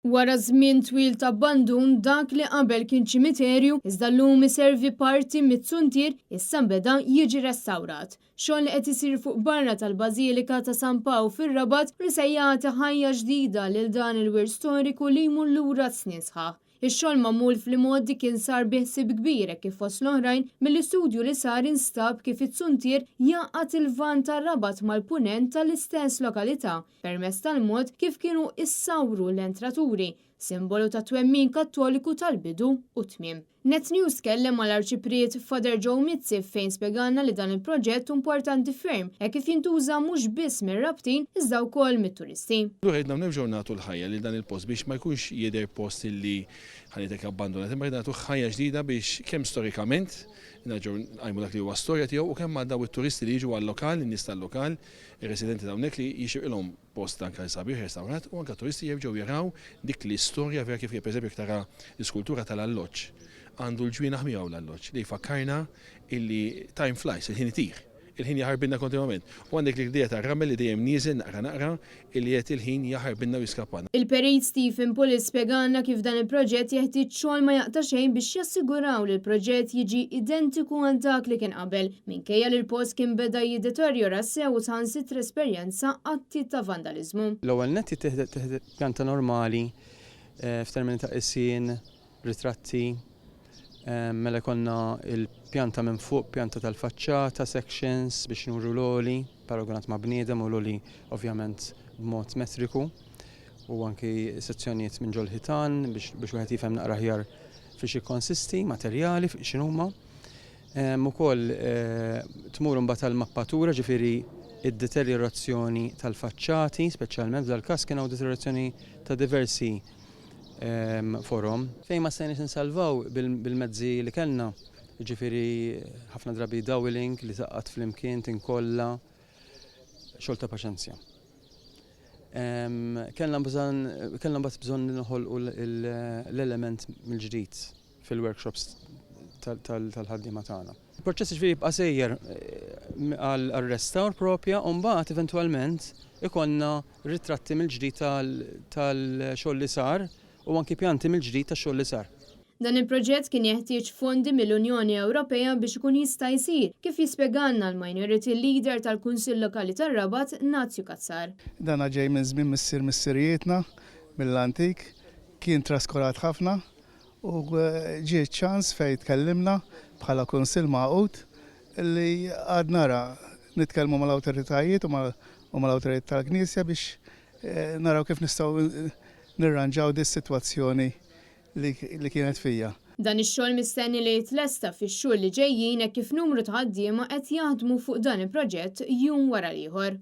Wara żmien twil ta' abbandun, dak li qabel kien ċimiterju iżda llum iservi parti mit-zuntier issa beda jiġi restawrat. Xogħol li qed isir fuq barra tal-Bażilika ta' San Pawl fir-Rabat u li se jagħti ħajja ġdida lil dan il-wirt storiku li jmur lura snin sħaħ. Ix-xogħol magħmul fl-imgħoddi kien sar bi ħsieb kbir hekk kif fost l-oħrajn mill-istudju li sar instab kif iz-zuntier jgħaqqad il-Lvant tar-Rabat mal-Punent tal-istess lokalità permezz tal-mod kif kienu issawru l-entraturi, simbolu tat-twemmin Kattoliku tal-bidu u t-tmiem. Net News tkellem mal-Arċipriet Father Joe Mizzi fejn spjegalna li dan il-proġett hu importanti ferm hekk kif jintuża mhux biss mir-Rabtin iżda wkoll mit-turisti. Allura ridna nerġgħu nagħtu l-ħajja lil dan il-post biex ma jkunx jidher post illi ħa ngħidlek abbandunat imma ridna nagħtuh ħajja ġdida biex kemm storikament nerġgħu nqajmu dak li huwa storja tiegħu u kemm għal dawn it-turisti li jiġu għal-lokal, in-nies tal-lokal, ir-residenti ta' hawnhekk li jixirqilhom post anke sabiħ restawrat u anke turisti jerġgħu jaraw dik l-istorja vera kif kienet. Pereżempju jekk tara l-iskultura tal-alloġġ, għandu l-ġwienaħ miegħu l-alloġġ li jfakkarna illi time flies, il-ħin itir, il-ħin jaħarbilna kontinwament. U għandek l-idea tar-ramel li dejjem nieżel naqra naqra illi qed il-ħin jaħarbilna u jiskappana. Il-Perit Stephen Pullis spjegalna kif dan il-proġett jeħtieġ xogħol ma jaqta' xejn biex jassiguraw li l-proġett jiġi identiku għal dak li kien qabel, minkejja li l-post kien beda jiddeterjora sew u saħansitra esperjenza atti ta' vandaliżmu. L-ewwel nett jittieħdet pjanta normali f'termini ta' qisien, ritratti, mela jkollna l-pjanta minn fuq, pjanta tal-faċċata, sections biex nuru l-għoli paragunat ma' bniedem u l-għoli ovvjament b'mod metriku u anki sezzjonijiet minn ġol-ħitan biex wieħed jifhem naqra aħjar fiex jikkonsisti, materjali x'inhuma. Ukoll tmur imbagħad għall-mappatura, ġifieri d-deterjorazzjoni tal-faċċati, speċjalment f'dal-każ kien hawn deterjorazzjoni ta' diversi forom. Fejn ma stajniex insalvaw bil-mezzi li kellna, jiġifieri ħafna drabi doweling li tgħaqqad flimkien, tinkolla, xogħol ta' paċenzja. Kellna bżonn kellna mbagħad bżonn noħolqu l-element mill-ġdid fil-workshops tal-ħaddiema tagħna. Il-proċess jiġifieri jibqa' sejjer għar-restawr propja u mbagħad eventwalment ikollna ritratti mill-ġdid tal-xogħol li sar u anki pjanti mill-ġdid tax-xogħol li sar. Dan il-proġett kien jeħtieġ fondi mill-Unjoni Ewropea biex ikun jista' jsir, kif jispjegalna l-Minority Leader tal-Kunsill Lokali tar-Rabat, Nazju Cassar. Dan ġej minn żmien missier missirijietna, mill-antik, kien traskurat ħafna u ġie ċ-ċans fejn tkellimna bħala Kunsill Magħqud li għad nara nitkellmu mal-awtoritajiet u mal-awtoritajiet tal-Knisja biex naraw kif nistgħu nirranġaw dis-sitwazzjoni li kienet fija. Dan ix-xogħol mistenni li jitlesta fix-xhur li ġejjin hekk kif numru ta' ħaddiema qed jaħdmu fuq dan il-proġett jum wara l-ieħor.